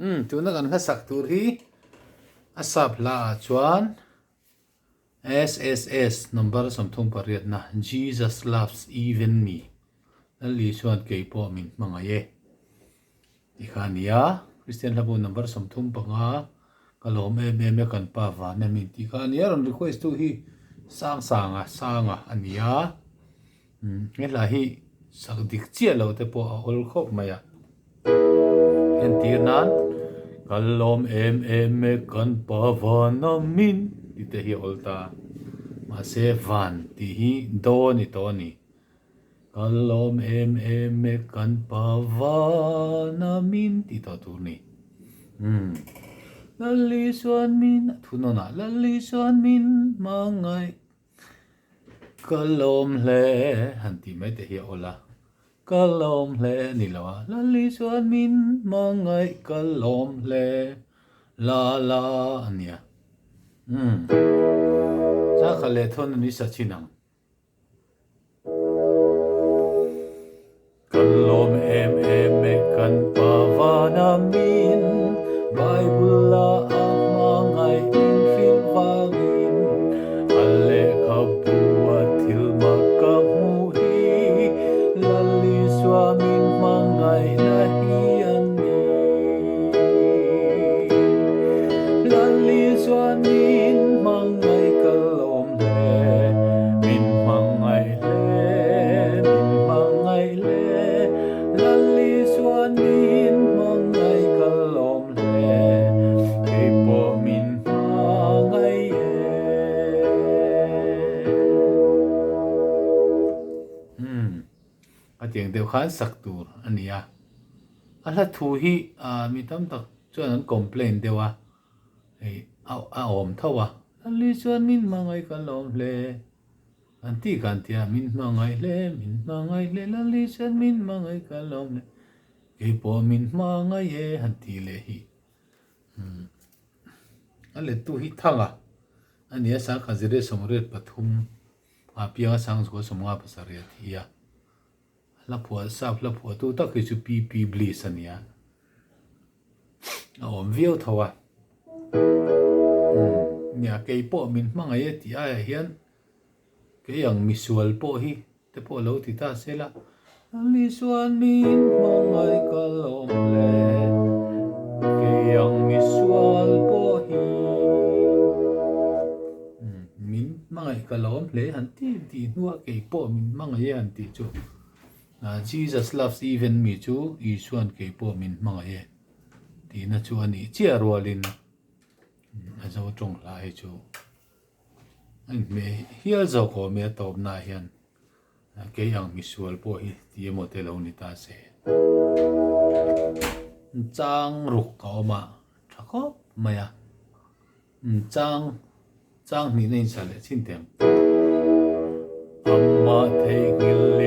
Umm tuna kan hlasak tur hi a sap hla ah chuan SSS number 38 na Jesus loves even me Lal Isuan kei pawh min hmangaih e tih kha a ni a, Kristian hlabu number 35 ka lawm em em e kan pa van em in tih kha a ni a, rawn request tu hi Sangsanga Sanga a ni a, he hla hi sak dik chiah lo te pawh a awl khawp mai a. Entir nan, Ka lawm em em e kan pa van a min tih te hi a awl ta. Mahse van tih hi do a ni tawh a ni. Ka lawm em em e kan pa van a min tih tawh tur a ni. Umm. Lalisuan min a thu nawn ah Lalisuan min hmangaih. Ka lawm hle han tih mai te hi a awl a, ka lawm hle a ni lo a, Lali chuan min hmangaih ka lawm hle la la a nia. Umm. Chakha leh thawn a ni sa chin ang. Kan lawm em em e kan Pa vana min Bible a a hmangaih min hrilh vangin A lehkhabu a thil mak ka hmuh hi Lal Isua min hmangaihna hi a ni. Lal Isua min hmangaih ka lawm hle, min hmangaih hle, min hmangaih hle, Lal Isua min hmangaih ka lawm hle, kei pawh min hmangaih e. Umm, a tiang deuh khan sak tur a ni a, a hla thu hi mi tam tak chuan an complain deuh a, Hei a a awm tho a, Lali chuan min hmangaih ka lawm hle an tih khan tia min hmangaih hle, min hmangaih hle, Lali chuan min hmangaih ka lawm hle, kei pawh min hmangaih e han tih leh hi umm a lettu hi Thanga a ni a, Sangkhat zirlai 83 ah pianga Sangzual 57 a thi a. Hla phuah sap hla phuahtu tak hi chu PP Bliss a nia. A awm viau tho a. Umm nia kei pawh min hmangaih e tih aiah hian kei ang misual pawh hi te pawh lo ti ta se la. Misual min hmangaih ka lawm hle kei ang misual pawh hi. Umm min hmangaih ka lawm hle han ti tih hnuah kei pawh min hmangaih e han tih chu Jesus loves even me chu Isuan kei pawh min hmangaih e tihna chu a nih chiah rualin a zo tawng hla hi chu a inhmeh hial zawk awm e a tawpnaah hian kei ang misual pawh hi ti emaw te lo ni ta se. Chang ruk a awm a tha khawp mai a. Chang chang hnihna in sa leh chin teh ang. Amah theihnghilh.